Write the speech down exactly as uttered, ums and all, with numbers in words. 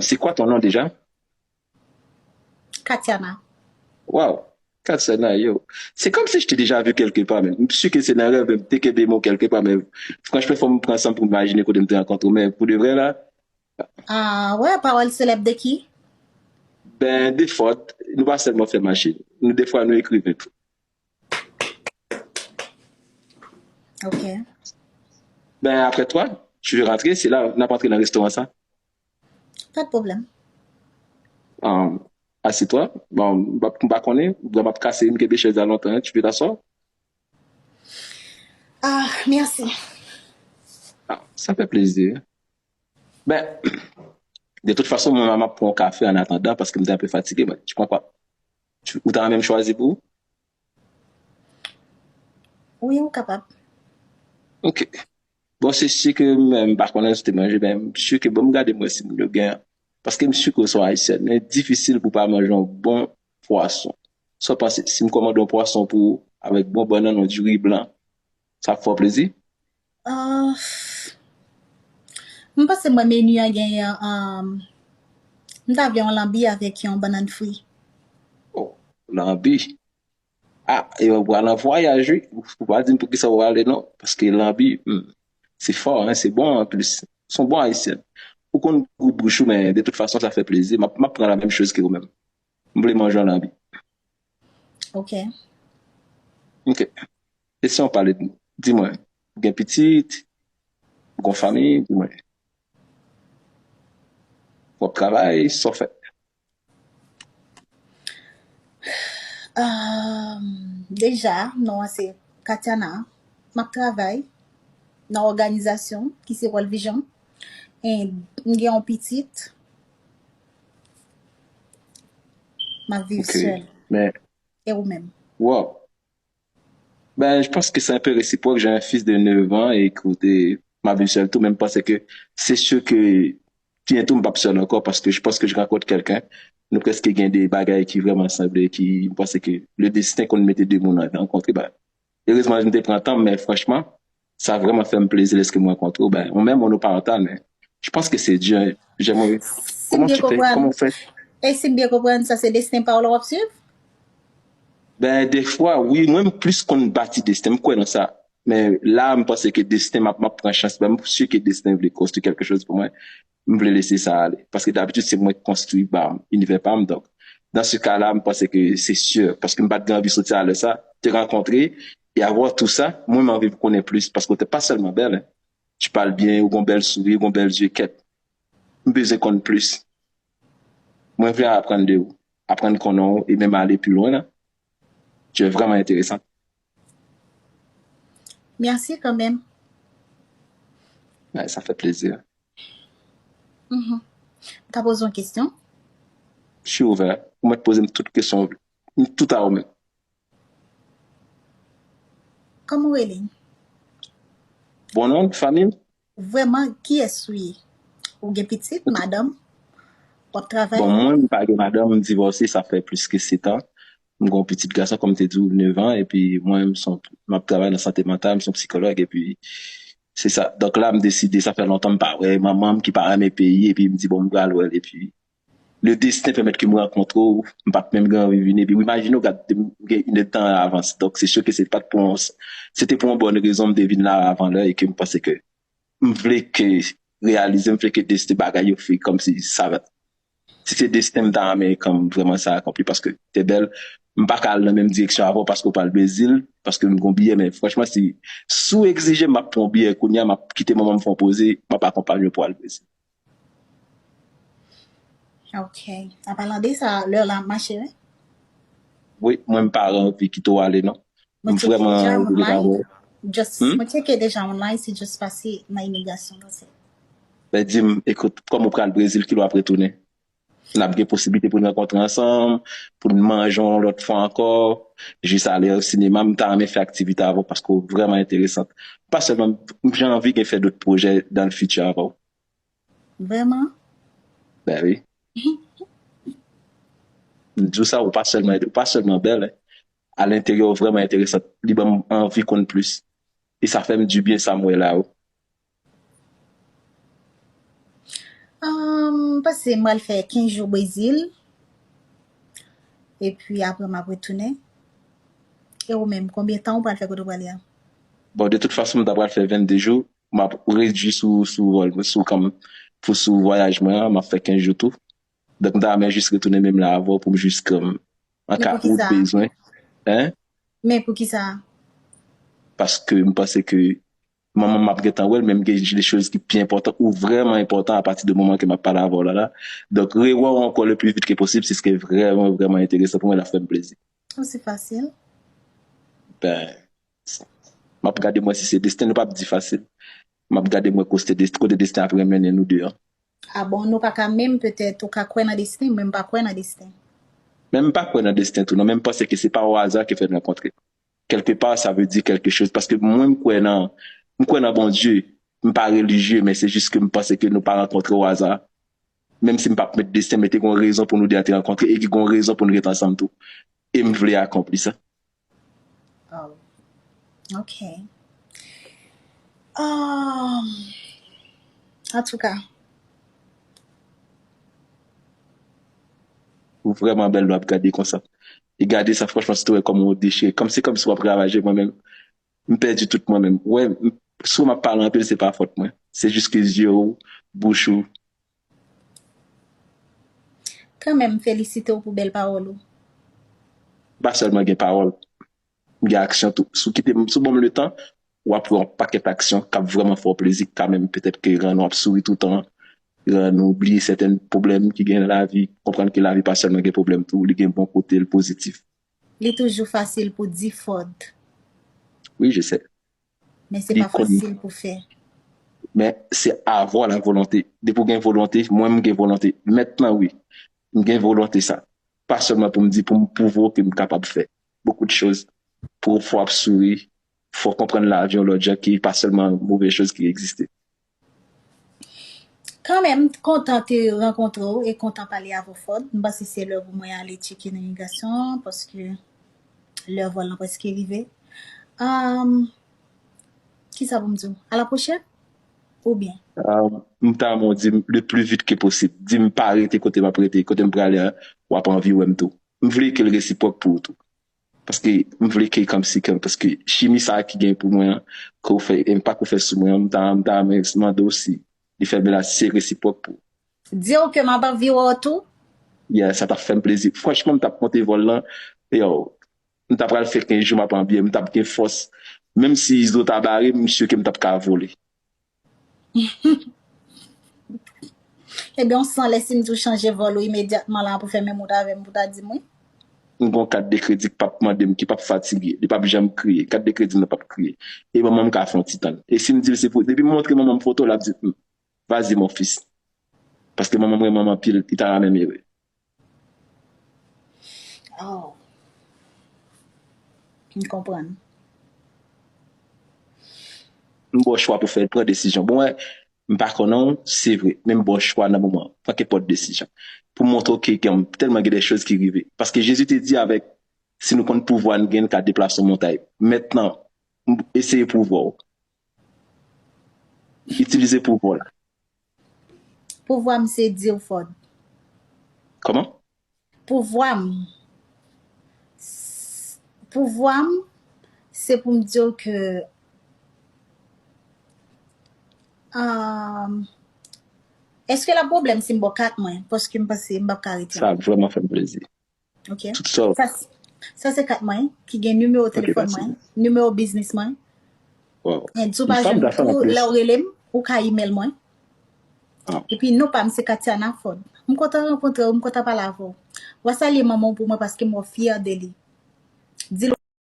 C'est quoi ton nom déjà? Katiana. Wow, Katiana, yo. C'est comme si je t'ai déjà vu quelque part, men. M si ke se nan rèv, m te kenbe mo kèlke pa, men franchman, fò m pran san pou m imajine kote m te rankontre w, men pou de vrè la. Ah, ouais, pawòl selèb de ki? Ben, defwa, nou pa sèlman fè machin. Nou, defwa, nou ekriven tou. Ok. Ben, après toi, tu veux rentrer, c'est là, n ap antre nan restoran sa. Pas de problème. Um, assieds-toi. Bon, m pa, m pa konnen, m ap kase, m kenbe chèz la lontan, hein. Tu veux t'asseoir? Ah, merci. Ah, ça fait plaisir. Ben, de toute façon, mwen, m ap pran yon kafe an atandan, paske m te un peu fatigué, mwen. Tu prends quoi? Tu, ou ta menm chwazi pou ou? Oui, ou kapab. Ok. Bon, se si ke mwen, m pa konnen si te manje, men m si ke bon, m gade mwen si moun yo gen. Paske m si ke w se yon Ayisyèn, men difisil pou pa manje yon bon pwason. Sa w panse, si m kòmande yon pwason pou ou, avèk bon bannann, yon diri blan, sa ap fè w plezi? Ah, m panse mwen meni an genyen, um, m ta vle yon lanbi avèk yon bannann fri. Oh, lanbi. Ah, e w pral nan vwayaj, wi. Ou pa di m pou ki sa w ale, non. Paske lanbi, hmm, se fò, hein, se bon an plis. Se yon bon Ayisyen. Ou konn gou bouch ou, men de tout fason, sa fè plezi. M ap, m ap pran la menm choz ke ou menm. M vle manje yon lanbi. Ok. Ok. E si w pale, di mwen, ou gen pitit, ou gen fanmi, di mwen. W ap travay, sa w fè? Um, deja, non an se Katiana. M ap travay nan òganizasyon ki se World Vision. E m gen yon pitit. M ap viv Ok. Sèl. Men, E ou menm? Wow. Ben, je pense que c'est un peu réciproque. J'ai un fils de neuf ans et écoute, m ap viv sèl tou, men m panse ke se si ke bientôt m p ap sèl ankò, paske je pense que je rencontre quelqu'un. Nou prèske gen de bagay ki vrèman sanble, ki, m panse ke le destin konn mete de moun rankontre, ben, erezman, m te pran tan, men franchman, sa vrèman fè m plezi lèske m rankontre w, ben, ou menm, monoparantal, men je pense que c'est Dieu. J'aimerais, Si m comment byen tu fais? Comment konprann, w fè? E si m byen konprann, sa se desten pa w la w ap swiv? Ben, defwa, wi, mwen, m plis konn bati desten, m kwè nan sa. Men la, m panse ke desten, m ap, m ap pran chans, ben, m si ke desten vle konstwi kèlke choz pou mwen, m vle lese sa ale. Paske dabitid, se mwen ki konstwi ba m, inivè pa m. Donk, dans ce cas-là, m panse ke se si, paske m pa t gen anvi soti alè sa, te rankontre, e avwa tou sa, mwen, m anvi konnen plis, paske w te pa sèlman bèl, hein. Tu parles bien, ou gon bèl souri, ou gon bèl zye, kèt. M bezwen konn plis. Mwen vle aprann de ou, aprann konnen w, e menm ale pi lwen la. Tu es vraiment intéressante. Merci quand même. Ouais, ça fait plaisir. Mhm. M ka poze yon kesyon? Je suis ouvert. Ou mèt poze m tout kesyon w vle. M tout a ou menm. Kòman w rele? Bon non, fanmi m? Vrèman, kiyès ou ye? Ou gen pitit, madanm? W ap travay? Bon, mwen, m pa gen madanm, m divòse, sa fè plis ke sèt an. M gen yon pitit gason, kòm m te di w, nèf an, epi mwen, m son, m ap travay nan sante mantal, m son psikològ, epi se sa. Donk la, m deside, sa fè lontan m pa wè manman m ki pa renmen peyi, epi m di, bon, m pral wè l, epi le destin pèmèt ke m rankontre w, m pa t menm gen anvi vini, epi w imajine w gad, m gen inèdtan an avans. Donk, se si ke se pa t pou yon, se te pou yon bòn rezon m te vin la avan lè, e ke m panse ke m vle ke reyalize, m vle ke destin bagay yo fè kòmsi sa va. Si se destin m ta renmen kòm vrèman sa akonpli, paske te bèl, m pa ka al nan menm direksyon avè w paske w pral Brezil, paske m gon biyè, men franchman, si, si w egzije m, m ap pran yon biyè kounye a, m ap kite manman m fè yon poze, m ap akonpanye w pou al Brezil. Ok. An palan de sa, lè la ap mache, wi. Wi, mwen m pa anvi kite w ale, non. M Mwen tcheke vrèman deja rele avè online. W. Just, Hmm? Mwen tcheke deja online, se just pase nan imigrasyon, pase. Ben, di m, ekout, kòm ou pral Brezil, kilè w ap retounen? N ap gen posiblite pou n rankontre ansanm, pou n manje yon lòt fwa ankò, jis ale o sinema, m ta renmen fè aktivite avè w paske w vrèman enteresan. Pa sèlman, m, jan anvi gen fè dòt pwojè dans le futur avè w. Vrèman? Ben wi. M di w sa, ou pa sèlman, ou pa sèlman bèl, hein. A lenteryè w vrèman enteresan. Li ban m anvi konn plis. E sa fè m dibyen sa m wè la, wi. Um, Mwen panse m pral fè kenz jou Brezil. Epi apre m ap retounen. E ou menm, konbyen tan ou pral fè kote w prale a? Bon, de tout fason, m ta pral fè vennde jou. M ap redui sou, sou vòl mwen, sou kanm, pou sou vwayaj mwen an, m ap fè kenz jou tou. Donk, m ta renmen jis retounen menm la avè w pou m jis kanm. An ka ou bezwen. Hein? Men poukisa? Paske m panse ke manman m ap gentan wè l, men m gen de choz ki pi enpòtan ou vrèman enpòtan apati de moman ke m ap pale avè w la la. Donk, rewè w ankò le pli vit ke posib, se vrèman, vrèman enteresan pou mwen, l ap fè m plezi. Oh, se fasil. Ben, m ap gade mwen si se desten, nou p ap di fasil. M ap gade mwen kote desten, kote desten ap mennen nou de an. Ah bon, nou pa ka menm, petèt ou ka kwè nan desten, mwen m pa kwè nan desten. Men m pa kwè nan desten tou, non, men m panse ke se pa o aza ke fè n rankontre. Kèlke pa, sa vle di kèlke choz, paske mwen m kwè nan, m kwè nan Bondye, m pa relijye, men se jis ke m panse ke nou pa rankontre o aza. Menm si m p ap met desten, men te gen yon rezon pou nou de a te rankontre, e ki gen yon rezon pou nou ret ansanm tou. E m vle akonpli sa. Oh. Ok. Um, antouka. Ou vrèman bèl lè w ap gade konsa. E gade sa, franchman, si te wè kòman w dechire. Kòmsi, kòmsi w ap ravaje mwen menm. M pèdi tout mwen menm. Wè, m- si w m ap pale anpil, se pa fòt mwen. Se jis ke zye w, bouch ou. Kanmenm, m felisite w pou bèl pawòl ou. Pa sèlman gen pawòl. M gen aksyon tou. Si w kite m, si w ban m letan, w ap wè yon pakèt aksyon k ap vrèman fè w plezi, k ka menm petèt ke rann w ap souri toutan, rann ou bliye sèten pwoblèm ki gen nan lavi, konprann ke lavi pa sèlman gen pwoblèm tou, li gen bon kote l, pozitif. Li toujou fasil pou di Fòd. Wi, je sais. Men se pa fasil pou fè. Men se avoir la volonté. Depi w gen volonte, mwen m gen volonte. Mentnan wi, m gen volonte sa. Pa sèlman pou m di, pou m pwouve w ke m kapab fè beaucoup de choses. Pou fò w ap souri, fò w konprann lavi yon lòt jan ki pa sèlman move choz ki egziste. Kanmenm, kontan te rankontre w e kontan pale avè w Fòd. M panse se lè pou mwen ale tcheke nan imigrasyon an, paske lè vòl lan prèske rive. Um, kisa pou m di w? A la pwochèn? Oubyen? Um, m ta renmen w di m le pli vit ke posib. Di m pa rete kote m ap rete, kote m prale a, w ap anvi wè m tou. M vle ke l resipwòk pou ou tou. Paske m vle ke kòmsi ke, paske chimi sa ki gen pou mwen an, ke w fè, enpak ou fè sou mwen an, m ta, m ta renmen mande w si li fè byen la, si se resipwòk pou ou. Di w ke m ap anvi wè w tou? Yeah, sa t ap fè m plezi. Franchman, m t ap monte vòl lan. Yo, m t ap pral fè kenz jou m ap anvi, m t ap gen fòs. Menm si izo ta bare m, m si ke m t ap ka vole. Ebyen, w san lè si m di w chanje vòl ou imedyatman la pou fè menm wout avè m pou ta di m wi. M gen yon kat de kredi ki p ap mande m, ki p ap fatige, li p ap janm kriye. Kat de kredi m nan p ap kriye. E manman m ka fè yon ti tann. E si m di l se pou, depi m montre manman m foto, l ap di, "Hmm, vas-y, mon fils." Paske manman m renmen m anpil, li ta renmen m ere. Oh. M konprann. M ba w chwa pou fè, pran desizyon. Bon, wè, m pa konnen w, se vre, men m ba w chwa nan moman an. Pran kenpòt desizyon. Pou montre w ke gen tèlman gen de choz ki rive. Paske Jezi te di avèk, si nou konn pouvwa n gen, n ka deplase yon montay. Mentnan, m- eseye pouvwa w. Itilize pouvwa w la. Pouvwa m se di w Fòd. Kòman? Pouvwa m. Pouvwa m, se pou m di w ke, um, èske l ap pwoblèm si m ba w kat mwen? Paske m panse m p ap ka rete. Sa ap vrèman fè m plezi. Ok. Sa, sa se kat mwen, ki gen nimewo telefòn mwen, nimewo biznis mwen. Wow. Di w pa janm tou, lè w rele m, ou ka imèl mwen. Epi non pa m se Katiana Ford. M kontan rankontre w, m kontan pale avè w. W a salye manman w pou mwen paske m wè w fyè de li. Di l